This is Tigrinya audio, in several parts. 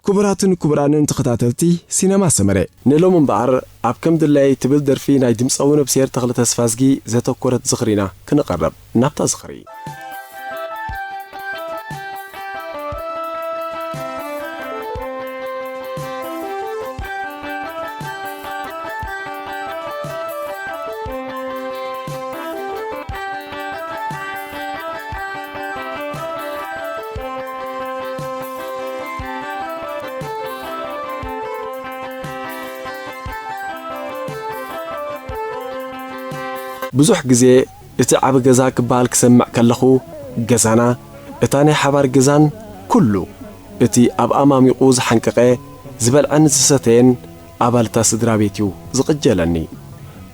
ክቡራትን ክቡራንን ተኸታተልቲ ሲነማ ሰመረ፣ ንሎሚ እምበኣር ኣብ ከም ድላየይ ትብል ደርፊ ናይ ድምጻዊ ነብስሄር ተኽለ ተስፋዝጊ ዘተኮረት ዝኽሪ ኢና ክነቐርብ። ናብታ ዝኽሪ። ብዙሕ ግዜ እቲ ዓቢ ገዛ ክበሃል ክሰምዕ ከለኹ፣ ገዛና፣ እታ ናይ ሓባር ገዛን ኩሉ እቲ ኣብ ኣማሚቑ ዝሓንቀቐ፣ ዝበልዐን ዝሰተየን ኣባል እታ ስድራ ቤት እዩ ዝቕጀለኒ።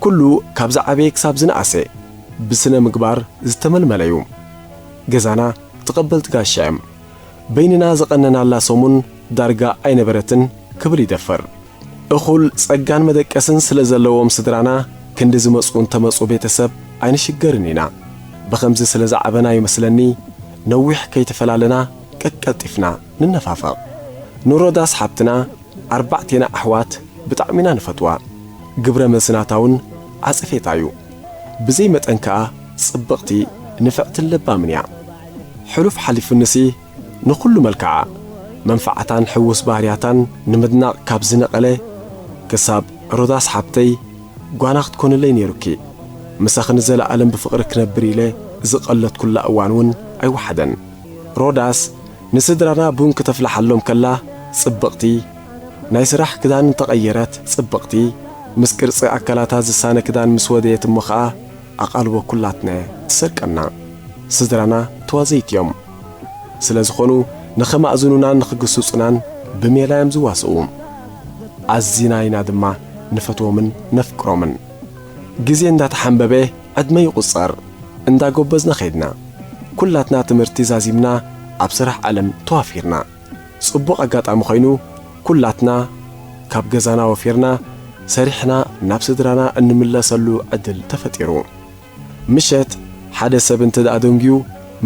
ኩሉ ካብ ዝዓበየ ክሳብ ዝነኣሰ ብስነ ምግባር ዝተመልመለ እዩ። ገዛና ተቐበልቲ ጋሻ እዮም። በይንና ዝቐነናላ ሰሙን ዳርጋ ኣይነበረትን ክብል ይደፍር። እኹል ጸጋን መደቀስን ስለ ዘለዎም ስድራና፣ ክንዲ ዝመጹ እንተመጹ ቤተሰብ ኣይንሽገርን ኢና። ብኸምዚ ስለ ዝዓበና ይመስለኒ፣ ነዊሕ ከይተፈላለና ቀቀልጢፍና ንነፋፈቕ። ንሮዳስ ሓብትና ኣርባዕቴና ኣሕዋት ብጣዕሚ ኢና ንፈትዋ። ግብረ መልሲ ናታ እውን ዓጸፌታ እዩ። ብዘይ መጠን ከኣ ጽብቕቲ፣ ንፍዕትን ለባምን እያ። ሕሉፍ ሓሊፉንሲ ንኹሉ መልክዓ፣ መንፈዓታን ሕዉስ ባህርያታን ንምድናቕ ካብ ዝነቐለ፣ ክሳብ ሮዳስ ሓብተይ ጓና ክትኮንለይ ነይሩኪ፣ ምሳኺ ንዘለኣለም ብፍቕሪ ክነብር ኢለ ዝቐለድኩላ እዋን እውን ኣይወሓደን። ሮዳስ ንስድራና ቡን ክተፍልሓሎም ከላ ጽብቕቲ፣ ናይ ስራሕ ክዳን እንተቐየረት ጽብቕቲ፣ ምስ ቅርጺ ኣካላታ ዝሳነ ክዳን ምስ ወደየት እሞ ኸኣ ኣቓልቦ ኩላትና ትሰርቀና። ስድራና ተዋዘይቲ እዮም። ስለ ዝኾኑ ንኸማእዝኑናን ንኽግስጹናን ብሜላ እዮም ዝዋስኡ። ኣዚና ኢና ድማ ንፈትዎምን ነፍቅሮምን። ግዜ እንዳተሓንበበ ዕድመ ይቑጸር። እንዳጎበዝና ኸይድና። ኩላትና ትምህርቲ ዛዚምና ኣብ ስራሕ ዓለም ተዋፊርና። ጽቡቕ ኣጋጣሚ ኾይኑ፣ ኩላትና ካብ ገዛና ወፊርና፣ ሰሪሕና ናብ ስድራና እንምለሰሉ ዕድል ተፈጢሩ። ምሸት ሓደ ሰብ እንተ ደኣ ደንጉዩ፣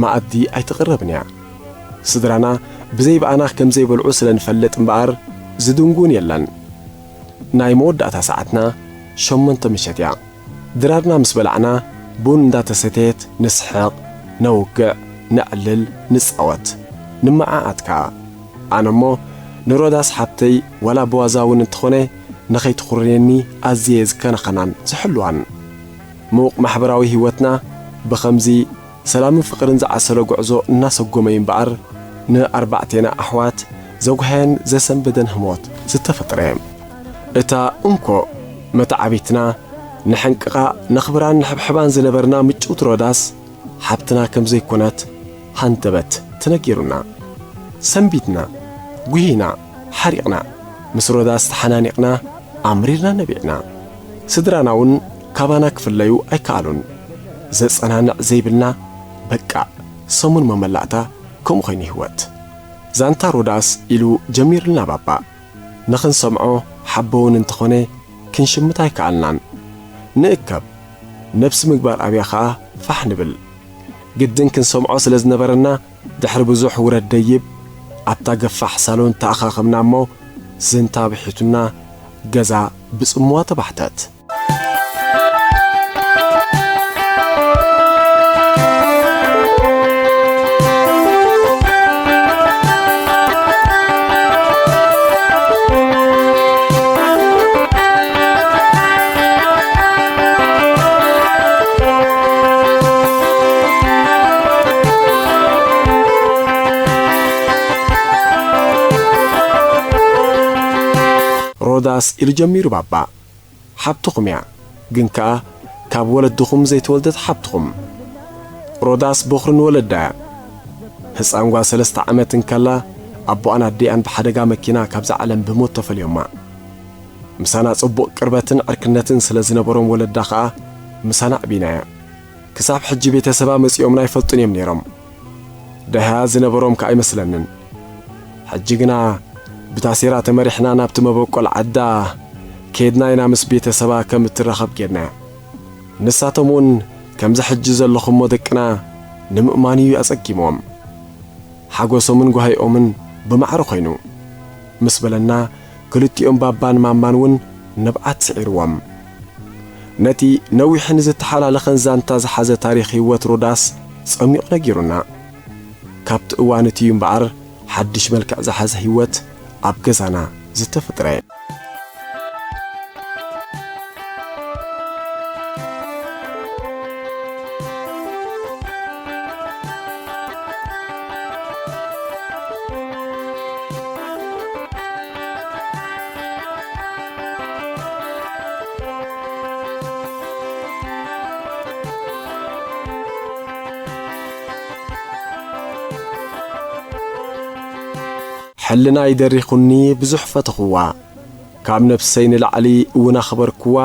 መኣዲ ኣይትቕረብን እያ። ስድራና ብዘይ ብኣና ከም ዘይበልዑ ስለ ንፈልጥ እምበኣር፣ ዝድንጉን የለን። ናይ መወዳእታ ሰዓትና ሸሞንተ ምሸት እያ። ድራርና ምስ በላዕና፣ ቡን እንዳተሰተየት፣ ንስሕቕ፣ ነውግዕ፣ ነዕልል፣ ንጻወት። ንመዓዓት ከኣ። ኣነ'ሞ ንሮዳስ ሓብተይ ዋላ ብዋዛ እውን እንተኾነ ንኸይትኹርየኒ ኣዝየ ዝከናኸናን ዝሕልዋን። ምዉቕ ማሕበራዊ ህይወትና ብኸምዚ ሰላምን ፍቕርን ዝዓሰሎ ጉዕዞ እናሰጎመ እዩ እምበኣር፣ ንኣርባዕቴና ኣሕዋት ዘጉሃየን ዘሰንበደን ህሞት ዝተፈጥረ። እታ እንኮ መተዓቢትና፣ ንሕንቅቓ፣ ነኽብራን ንሕብሕባን ዝነበርና ምጭውቲ ሮዳስ፣ ሓብትና ከም ዘይኮነት ሃንደበት ተነጊሩና። ሰንቢድና፣ ጉሂና፣ ሓሪቕና፣ ምስ ሮዳስ ተሓናኒቕና፣ ኣምሪርና ነቢዕና። ስድራና እውን ካባና ክፍለዩ ኣይከኣሉን። ዘጸናንዕ ዘይብልና፣ በቃ፣ ሰሙን መመላእታ ከምኡ ኾይኑ ህይወት። ዛንታ ሮዳስ ኢሉ ጀሚሩልና ባባ። ንኽንሰምዖ ሓቦ እውን እንተኾነ ክንሽምት ኣይከኣልናን። ንእከብ፣ ነብሲ ምግባር ኣብያ ኸኣ ፋሕ ንብል። ግድን ክንሰምዖ ስለ ዝነበረና፣ ድሕሪ ብዙሕ ውረድ ደይብ፣ ኣብታ ገፋሕ ሳሎን ተኣኻኸብና እሞ፣ ዝንታ ብሒቱና፣ ገዛ ብጽምዋ ተባሕተት። ሮዳስ ኢሉ ጀሚሩ ባባ። ሓብትኹም እያ፣ ግን ከኣ ካብ ወለድኹም ዘይተወልደት ሓብትኹም። ሮዳስ በኹሪ ንወለዳ እያ። ህጻን ጓል ሰለስተ ዓመት እንከላ ኣቦኣን ኣዲኣን ብሓደጋ መኪና ካብዛ ዓለም ብሞት ተፈልዮማ። ምሳና ጽቡቕ ቅርበትን ዕርክነትን ስለ ዝነበሮም ወለዳ ከኣ ምሳና ኣዕቢና እያ። ክሳብ ሕጂ ቤተሰባ መጺኦምና ኣይፈልጡን እዮም ነይሮም። ደሃያ ዝነበሮም ከኣ ኣይመስለንን። ሕጂ ግና ብታሴራ ተመሪሕና ናብቲ መበቆል ዓዳ ከይድና ኢና ምስ ቤተሰባ ከም እትራኸብ ጌርናያ። ንሳቶም እውን ከምዚ ሕጂ ዘለኹሞ ደቅና ንምእማን እዩ ኣጸጊምዎም። ሓጎሶምን ጓሂኦምን ብማዕረ ኾይኑ። ምስ በለና፣ ክልቲኦም ባባን ማማን እውን ንብዓት ስዒርዎም። ነቲ ነዊሕን ዝተሓላለኸን ዛንታ ዝሓዘ ታሪኽ ህይወት ሮዳስ ጸሚቑ ነጊሩና። ካብቲ እዋን እቲ እዩ እምበኣር ሓድሽ መልክዕ ዝሓዘ ህይወት ኣብ ገዛና ዝተፈጥረ። ሕልናይ ደሪኹኒ ብዙሕ ፈተኽዋ፣ ካብ ነፍሰይ ንላዕሊ እውን ኣኽበርክዋ፣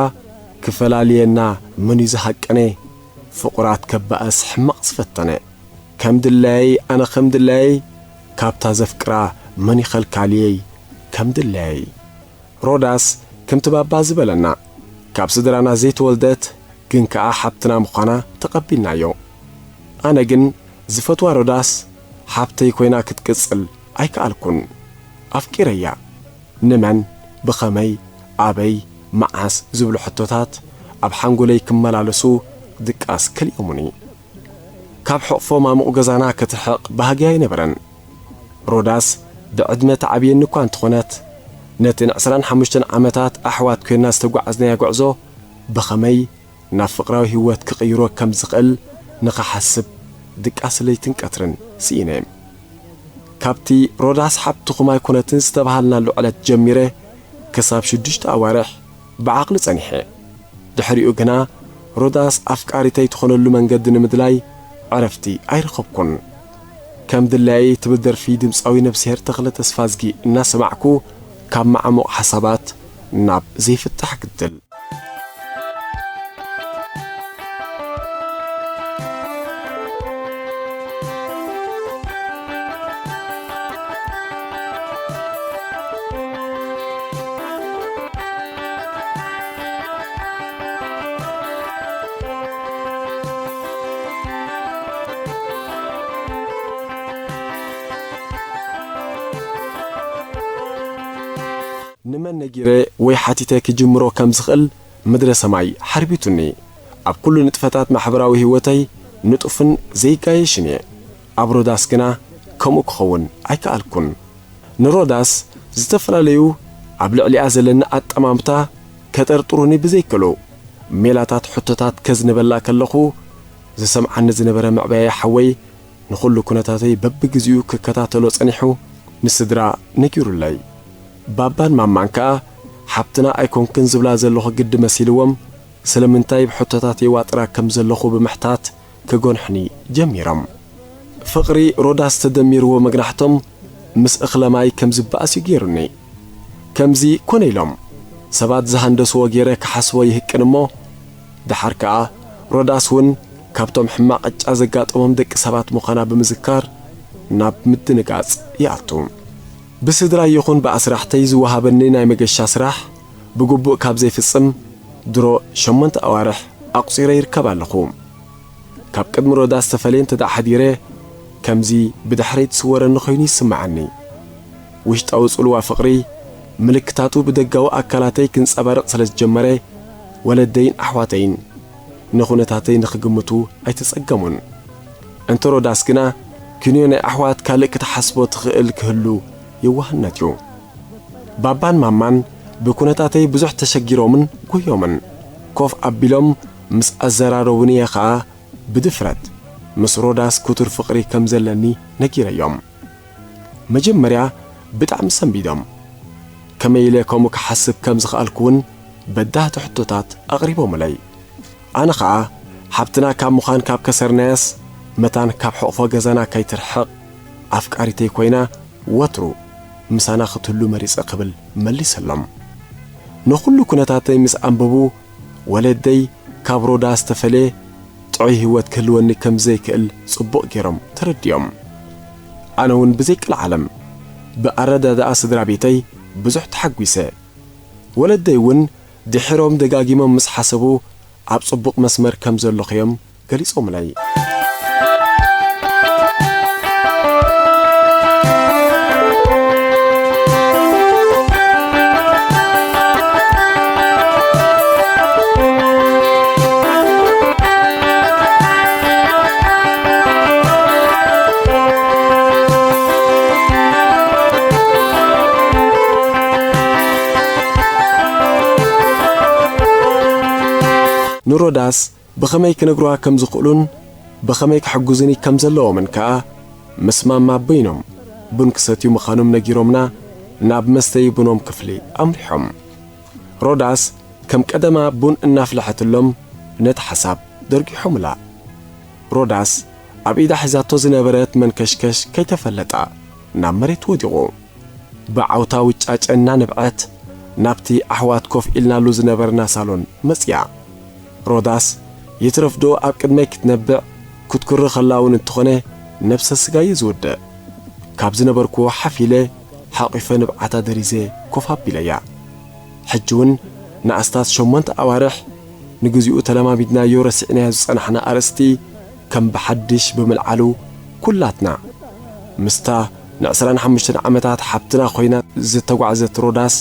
ክፈላልየና መን እዩ ዝሃቀነ፣ ፍቑራት ከባእስ ሕማቕ ዝፈተነ፣ ከም ድላየይ ኣነ ከም ድላየይ፣ ካብታ ዘፍቅራ መን ይኸልካልየይ፣ ከም ድላየይ። ሮዳስ ከምቲ ባባ ዝበለና፣ ካብ ስድራና ዘይተወልደት ግን ከኣ ሓብትና ምዃና ተቐቢልናዮ። ኣነ ግን ዝፈትዋ ሮዳስ ሓብተይ ኮይና ክትቅጽል ኣይከኣልኩን። ኣፍቂረያ። ንመን፣ ብኸመይ፣ ኣበይ፣ መዓስ ዝብሉ ሕቶታት ኣብ ሓንጎለይ ክመላለሱ ድቃስ ከሊኦሙኒ። ካብ ሕቕፎ ማሙቕ ገዛና ክትርሕቕ ባህጊ ኣይነበረን። ሮዳስ ብዕድመ ትዓብየኒ እኳ እንተኾነት፣ ነቲ ንዕስራን ሓሙሽተን ዓመታት ኣሕዋት ኮይና ዝተጓዓዝናዮ ጉዕዞ ብኸመይ ናብ ፍቕራዊ ህይወት ክቕይሮ ከም ዝኽእል ንኽሓስብ ድቃስ ለይትን ቀትርን ስኢነ። ካብቲ ሮዳስ ሓብትኹም ኣይኮነትን ዝተባሃልናሉ ዕለት ጀሚረ ክሳብ ሽዱሽተ ኣዋርሕ ብዓቕሊ ጸኒሐ። ድሕሪኡ ግና ሮዳስ ኣፍቃሪተይ ትኾነሉ መንገዲ ንምድላይ ዕረፍቲ ኣይረኸብኩን። ከም ድላየይ ትብል ደርፊ ድምጻዊ ነብስሄር ተኽለ ተስፋዝጊ እናሰማዕኩ ካብ መዓሙቕ ሓሳባት ናብ ዘይፍታሕ ግድል። ንመን ነጊረ ወይ ሓቲተ ክጅምሮ ከም ዝኽእል ምድረ ሰማይ ሓርቢቱኒ። ኣብ ኩሉ ንጥፈታት ማሕበራዊ ህይወተይ ንጡፍን ዘይጋየሽን እየ። ኣብ ሮዳስ ግና ከምኡ ክኸውን ኣይከኣልኩን። ንሮዳስ ዝተፈላለዩ ኣብ ልዕሊኣ ዘለኒ ኣጠማምታ ከጠርጥሩኒ ብዘይክእሉ ሜላታት ሕቶታት ከዝንበላ ከለኹ ዝሰምዓኒ ዝነበረ መዕበያይ ሓወይ ንኹሉ ኩነታተይ በብግዜኡ ክከታተሎ ጸኒሑ ንስድራ ነጊሩለይ። ባባን ማማን ከኣ ሓብትና ኣይኮንክን ዝብላ ዘለኹ ግዲ መሲልዎም ስለምንታይ ብሕቶታት የዋጥራ ከም ዘለኹ ብምሕታት ክጎንሕኒ ጀሚሮም። ፍቕሪ ሮዳስ ተደሚርዎ መግናሕቶም ምስ እኽለ ማይ ከም ዝበኣስ እዩ ገይሩኒ። ከምዚ ኮነ ኢሎም ሰባት ዝሃንደስዎ ገይረ ክሓስቦ ይህቅን እሞ፣ ደሓር ከኣ ሮዳስ እውን ካብቶም ሕማቕ ዕጫ ዘጋጠሞም ደቂ ሰባት ምዃና ብምዝካር ናብ ምድንጋጽ ይኣቱ። ብስድራይ ይኹን ብኣስራሕተይ ዝወሃበኒ ናይ መገሻ ስራሕ ብግቡእ ካብ ዘይፍጽም ድሮ ሸሞንተ ኣዋርሕ ኣቑጺረ ይርከብ ኣለኹ። ካብ ቅድሚ ሮዳስ ተፈልየ እንተ ደኣ ሓዲረ፣ ከምዚ ብድሕረይ ትስወረኒ ኮይኑ ይስምዓኒ። ውሽጣዊ ጽልዋ ፍቕሪ ምልክታቱ ብደጋዊ ኣካላተይ ክንጸባረቕ ስለ ዝጀመረ፣ ወለደይን ኣሕዋተይን ንኹነታተይ ንኽግምቱ ኣይተጸገሙን። እንተ ሮዳስ ግና፣ ክንዮ ናይ ኣሕዋት ካልእ ክትሓስቦ ትኽእል ክህሉ የዋህነት እዩ። ባባን ማማን ብኩነታተይ ብዙሕ ተሸጊሮምን ጎዮምን። ኮፍ ኣቢሎም ምስ ኣዘራረቡኒ እየ ኸኣ ብድፍረት ምስ ሮዳስ ክቱር ፍቕሪ ከም ዘለኒ ነጊረዮም። መጀመርያ ብጣዕሚ ሰንቢዶም። ከመይ ኢለ ከምኡ ክሓስብ ከም ዝኸኣልኩ እውን በዳህቲ ሕቶታት ኣቕሪቦምለይ። ኣነ ኸኣ ሓብትና ካብ ምዃን ካብ ከሰርናያስ መታን ካብ ሕቕፎ ገዛና ከይትርሕቕ ኣፍቃሪተይ ኮይና ወትሩ ምሳና ክትህሉ መሪጸ ክብል መሊሰሎም። ንኹሉ ኩነታተይ ምስ ኣንበቡ ወለደይ ካብ ሮዳስ ተፈልየ ጥዑይ ህይወት ክህልወኒ ከም ዘይክእል ጽቡቕ ገይሮም ተረዲኦም። ኣነ እውን ብዘይቅልዓለም ብኣረዳድኣ ስድራ ቤተይ ብዙሕ ተሓጒሰ። ወለደይ እውን ድሒሮም ደጋጊሞም ምስ ሓሰቡ ኣብ ጽቡቕ መስመር ከም ዘለኹ እዮም ገሊጾምለይ። ንሮዳስ ብኸመይ ክነግሩዋ ከም ዝኽእሉን ብኸመይ ክሕግዙኒ ከም ዘለዎምን ከኣ ምስ ማማ በይኖም ቡን ክሰትዩ ምዃኖም ነጊሮምና ናብ መስተዪ ቡኖም ክፍሊ ኣምሪሖም። ሮዳስ ከም ቀደማ ቡን እናፍለሐትሎም ነቲ ሓሳብ ደርጊሖምላ። ሮዳስ ኣብ ኢዳ ሒዛቶ ዝነበረት መንከሽከሽ ከይተፈለጣ ናብ መሬት ወዲቑ። ብዓውታ ውጫጨ እናነብዐት ናብቲ ኣሕዋት ኮፍ ኢልናሉ ዝነበርና ሳሎን መጽያ። ሮዳስ ይትረፍዶ ኣብ ቅድመይ ክትነብዕ ክትኩሪ ከላ እውን እንተኾነ ነብሰ ስጋየ ዝውድእ። ካብ ዝነበርኩዎ ሓፍ ኢለ ሓቒፈ ንብዓታ ደሪዘ ኮፍ ኣቢለያ። ሕጂ እውን ንኣስታት ሸሞንተ ኣዋርሕ ንግዚኡ ተለማሚድናዮ ረሲዕናዮ ዝጸናሕና ኣርእስቲ ከም ብሓድሽ ብምልዓሉ ኩላትና ምስታ ንዕስራን ሓሙሽተን ዓመታት ሓብትና ኮይና ዝተጓዕዘት ሮዳስ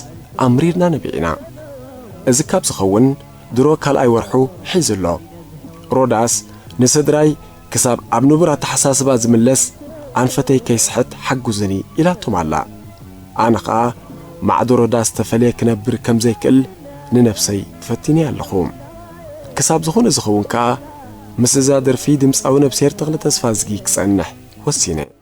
ኣምሪርና ነቢዕና። እዚ ካብ ዝኸውን ድሮ ካልኣይ ወርሑ ሒዙ ኣሎ። ሮዳስ ንስድራይ ክሳብ ኣብ ንቡር ኣተሓሳስባ ዝምለስ ኣንፈተይ ከይስሕት ሓግዙኒ ኢላቶም ኣላ። ኣነ ኸኣ ማዕዶ ሮዳስ ተፈልየ ክነብር ከም ዘይክእል ንነብሰይ ፈቲነያ ኣለኹ። ክሳብ ዝኾነ ዝኸውን ከኣ ምስ እዛ ደርፊ ድምጻዊ ነብስሄር ተኽለ ተስፋዝጊ ክጸንሕ ወሲነ።